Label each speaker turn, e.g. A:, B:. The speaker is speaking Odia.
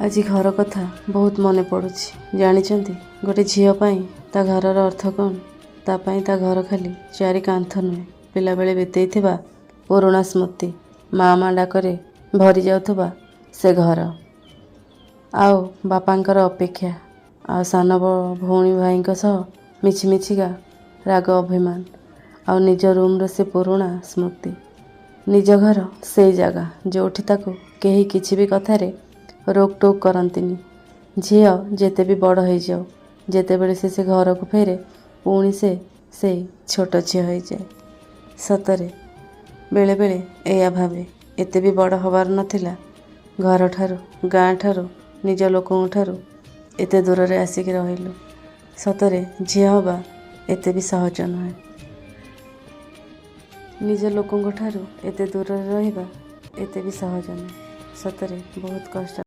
A: ଆଜି ଘର କଥା ବହୁତ ମନେ ପଡ଼ୁଛି। ଜାଣିଛନ୍ତି, ଗୋଟେ ଝିଅ ପାଇଁ ତା ଘରର ଅର୍ଥ କ'ଣ? ତା ପାଇଁ ତା ଘର ଖାଲି ଚାରି କାନ୍ଥ ନୁହେଁ, ପିଲାବେଳେ ବିତେଇଥିବା ପୁରୁଣା ସ୍ମୃତି, ମା ମା ଡାକରେ ଭରି ଯାଉଥିବା ସେ ଘର, ଆଉ ବାପାଙ୍କର ଅପେକ୍ଷା, ଆଉ ସାନ ଭଉଣୀ ଭାଇଙ୍କ ସହ ମିଛିମିଛିକା ରାଗ ଅଭିମାନ, ଆଉ ନିଜ ରୁମ୍ର ସେ ପୁରୁଣା ସ୍ମୃତି। ନିଜ ଘର ସେଇ ଜାଗା ଯେଉଁଠି ତାକୁ କେହି କିଛି ବି କଥାରେ ରୋକ ଟୋକ କରନ୍ତିନି। ଝିଅ ଯେତେ ବି ବଡ଼ ହେଇଯାଉ, ଯେତେବେଳେ ସେ ସେ ଘରକୁ ଫେରେ, ପୁଣି ସେ ସେଇ ଛୋଟ ଝିଅ ହେଇଯାଏ। ସତରେ ବେଳେବେଳେ ଏଇଆ ଭାବେ, ଏତେ ବି ବଡ଼ ହବାର ନଥିଲା। ଘରଠାରୁ, ଗାଁ ଠାରୁ, ନିଜ ଲୋକଙ୍କ ଠାରୁ ଏତେ ଦୂରରେ ଆସିକି ରହିଲୁ। ସତରେ ଝିଅ ହବା ଏତେ ବି ସହଜ ନୁହେଁ। ନିଜ ଲୋକଙ୍କ ଠାରୁ ଏତେ ଦୂରରେ ରହିବା ଏତେ ବି ସହଜ ନୁହେଁ। ସତରେ ବହୁତ କଷ୍ଟ।